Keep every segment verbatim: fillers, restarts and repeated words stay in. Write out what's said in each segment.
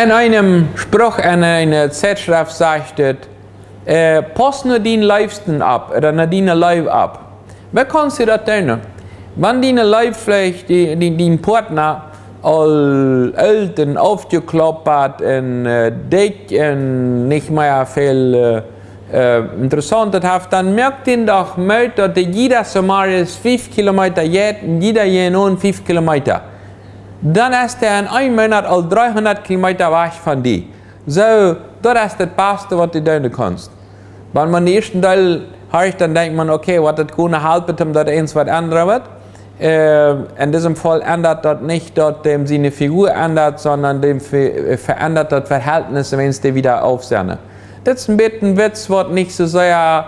En eenem Spruch en eene Zeitschrift sajcht et: "Pass no dien Leefsten opp, ooda no diene Leew opp." Woo kaust du daut doonen? Wan diene Leew veleicht, dien Partna, aul oolt un aufjekloppt un dikj un nich mea väl Interessauntet haft, dan moak dän doch Moot, daut dee jieda Somarius fief Kilometa jeit un jieda Jenunt fief Kilometa. Dan es dee en een Moonat aul dreehundat Kilometa wajch von die. Soo, daut es daut baste, waut du doonen kaust. Wan maun dän ieeschten Deel horcht, dan denkjt maun: "Okay, woat daut gonen halpen, om daut eent waut endren woat?" En disem Faul endat daut nich, daut däm siene Figur endat, sonda däm verendat daut Verhältnis, wan dee wieda aufsennen. Dit es een bät een Witz, waut nich soo sea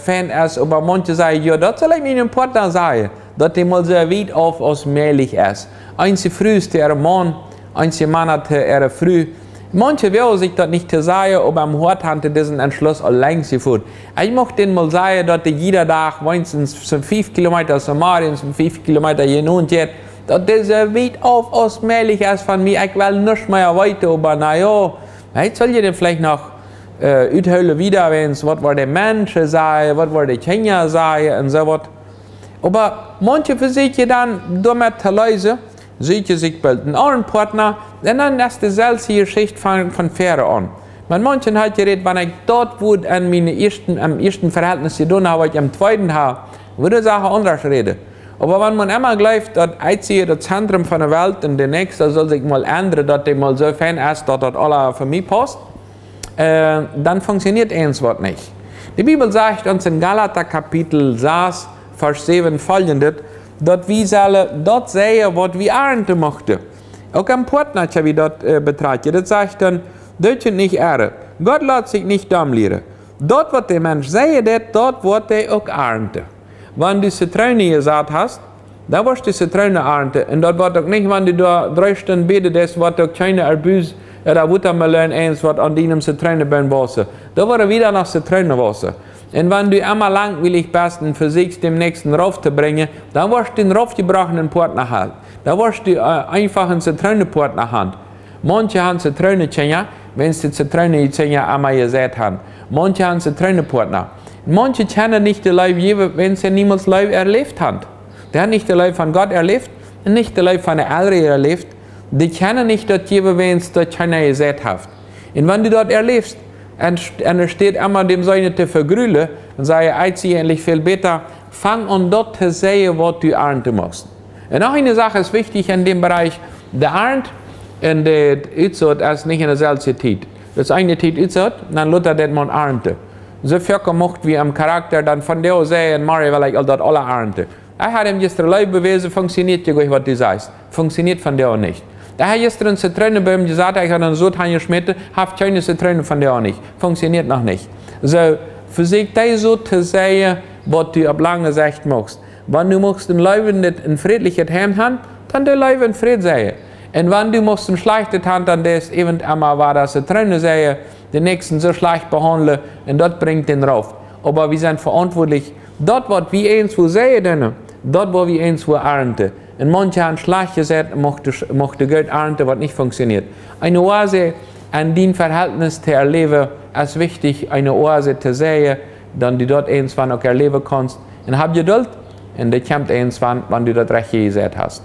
fein es, oba manche sajen: "Jo, daut saul ekj mienem Partna sajen, daut dee mol soo wiet auf aus mäajlich es." Eenje Frues to äarem Maun, eenje Mana to äare Fru. Manche woagen sikj daut nich to sajen, oba em Hoat han dee disen Entschluss aul längst jefoten. Ekj mucht dän mol sajen, daut dee jieda Dach weens soon fief Kilometa Somarius un fief Kilometa Jenunt jeit, daut dee soo wiet auf aus mäajlich es von mie. Ekj well nuscht mea weeten, oba na jo, ekj saul je dän veleicht noch uthoolen wieda, wan, waut woaren de Menschen sajen, waut woaren de Kjinja sajen un soo waut. Oba manche vesieekjen dan doamet to leesen, sieekjen sikj boolt een aundren Partna, un dan es deeselwje Jeschicht von, von väaren aun. Met manchen ha ekj jerät, wan ekj daut wudd en mienem ieeschten, em ieeschten Verhältnis jedonen ha, waut ekj em tweeden ha, wudd de Sach aundasch räden. Oba wan maun emma jleeft, daut ekj sie daut Zentrum von de Welt un de Näakjsta saul sikj mol endren, daut dee mol soo fein es, daut daut aula fa mie pausst, dan funktioniet eent waut nich. De Bibel sajcht ons en Galata Kapitel sas, Varsch säwen foljendet, daut wie sellen daut seien, waut wie arnten muchten. Uk em Partna kjenn wie daut betrakjen. Daut sajcht dan: "Doot junt nich irren. Gott lat sikj nich domm lieren. Daut, waut de Mensch seien deit, daut woat hee uk arnten." Wan du Zitrone jesat hast, dan woascht du Zitrone arnten. Un daut woat uk nich, wan du doa dree Stunden bäden deist, woat uk kjeene Arbus ooda Wotameloon, eent waut aun dienem Zitronebaum wausen. Doa woaren wieda noch Zitrone wausen. Un wan du emma langwielich best un vesieekjst, däm Näakjsten rauf to brinjen, dan woascht du een raufjebrochenen Partna han. Dan woascht du eefach een Zitronepartna han. Manche han Zitrone-Kjinja, wan see Zitrone-Kjinja emma jesat han. Manche han Zitrone-Partna. Manche kjennen nich de Leew jäwen, wan see niemols Leew erläft han. Dee han nich de Leew von Gott erläft un nich de Leew von de Elren erläft. Dee kjennen nich daut jäwen, wan see daut kjeena jesat haft. Un wan du daut erläfst, un, un et steit emma däm seenen to vegrulen, dan saj ekj, ekj sie eejentlich väl bäta, fang aun daut to seien, waut du arnten muchst. Un noch eene Sach es wichtich en däm Bereich: de Arnt un de Utsoot es nich en deeselwje Tiet. Daut es eene Tiet Utsoot, dan lota deit maun arnten. Soo foaken mucht wie em Charakta dan vondoag sajen: "Morjen well ekj aul daut aula arnten." Ekj ha am jistren Leew bewäsen, funktioniet je goot, waut du sajchst. Funktioniet vondoag nich. Ekj ha jistren een Zitronebaum jesat, ekj ha een Sot hanjeschmäten, haft kjeene Zitrone vondoag nich. Funktioniet noch nich. Soo, vesieekj dee soo to seien, waut du opp lange Sicht muchst. Wan du muchst een leewendet, een frädlichet Heim han, dan doo leew un fräd seien. Un wan du muchst een schlajchtet han, dan deist äwent emma wada Zitrone seien, dän Näakjsten soo schlajcht behaundlen, un daut brinjt dän rauf. Oba wie sent veauntwuatlich, daut, waut wie eenswoo seien doonen, daut, waut wie eenswoo arnten. Un manche han schlajcht jesat, muchten, muchten goot arnten, waut nich funktioniet. Eene Oase en dien Verhältnis to erläwen es wichtich, eene Oase to seien, daut du daut eenswan uk erläwen kaust. Un hab Jedult, un daut kjemt eenswan, wan du daut rajchte jesat hast.